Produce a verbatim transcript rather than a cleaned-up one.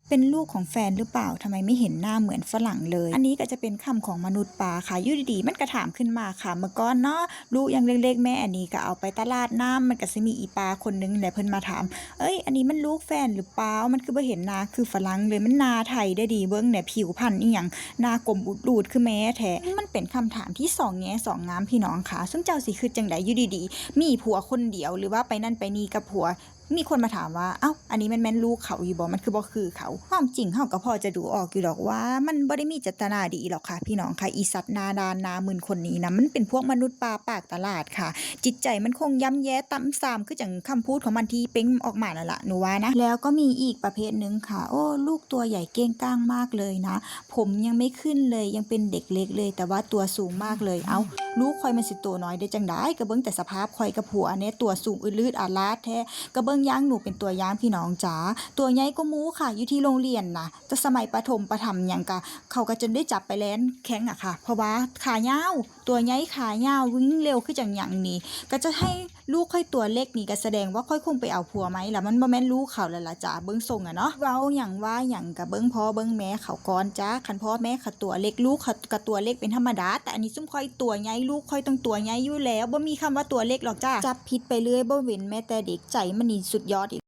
เป็นลูกของแฟนหรือเปล่า ทำไมไม่เห็นหน้าเหมือนฝรั่งเลย อันนี้ก็จะเป็นคำของมนุษย์ป้าค่ะ อยู่ดีๆ มันก็ถามขึ้นมาค่ะ เมื่อก่อนเนาะ ลูกยังเล็กๆ แม่อันนี้ก็เอาไปตลาดน้ำ มันก็สิมีอีป้าคนนึงแหละ เพิ่นมาถาม เอ้ย อันนี้มันลูกแฟนหรือเปล่า มันคือบ่เห็นหน้าคือฝรั่งเลย มันหน้าไทยได้ดี เบิ่งแหน่ ผิวพรรณอีหยัง หน้ากลมอุดรูดคือแม่แท้ มันเป็นคำถามที่สองแง่สองงามพี่น้องค่ะ ซุมเจ้าสิคิดจั่งใด อยู่ดีๆ มีผัวคนเดียว หรือว่าไปนั่นไปนี่กับผัว มีคนมาถามว่า เอ้า อันนี้มันแม่นลูกเขาอยู่บ่ มันคือบ่คือเขา ความจริงเฮาก็พอจะดูออกอยู่ดอกว่า มันบ่ได้มีเจตนาดีหรอกค่ะ พี่น้องค่ะ อีสัตว์หน้าด้านหน้ามึนคนนี้นะ มันเป็นพวกมนุษย์ป้าปากตลาดค่ะ จิตใจมันคงย่ำแย่ต่ำซาม คือจั่งคำพูดของมันที่เปล่งออกมานั่นล่ะ หนูว่านะ แล้วก็มีอีกประเภทหนึ่งค่ะ โอ้ ลูกตัวใหญ่เก้งก้างมากเลยนะ ผมยังไม่ขึ้นเลย ยังเป็นเด็กเล็กเลย แต่ว่าตัวสูงมากเลย เอ้า ลูกข่อยมันสิตัวน้อยได้จั่งใด ก็เบิ่งแต่สภาพข่อยกับผัวแหน่ ตัวสูงอืดลืดอาดลาดแท้ ก็เบิ่งอย่างหนูเป็นตัวอย่างพี่น้องจ๋า ตัวใหญ่กว่าหมู่ค่ะ อยู่ที่โรงเรียนนะ แต่สมัยประถมประถมหยังกะ เขาก็จนได้จับไปแล่นแข่งอะค่ะ เพราะว่าขายาว ตัวใหญ่ขายาว วิ่งเร็วคือจั่งหยังนี่ ก็จะให้ลูกข่อยตัวเล็กนี่ ก็แสดงว่าข่อยคงไปเอาผัวใหม่ละ มันบ่แม่นลูกเขาแล้วล่ะจ้า เบิ่งทรงอะเนาะ เว้าหยังว่าหยังก็เบิ่งพ่อเบิ่งแม่เขาก่อนจ้า คันพ่อแม่เขาตัวเล็ก ลูกเขาก็ตัวเล็กเป็นธรรมดา แต่อันนี้ซุมข่อยตัวใหญ่ ลูกข่อยต้องตัวใหญ่อยู่แล้ว บ่มีคำว่าตัวเล็กหรอกจ้า จับผิดไปเรื่อย บ่เว้นแม้แต่เด็ก ใจมันนี่สุดยอดอีหลี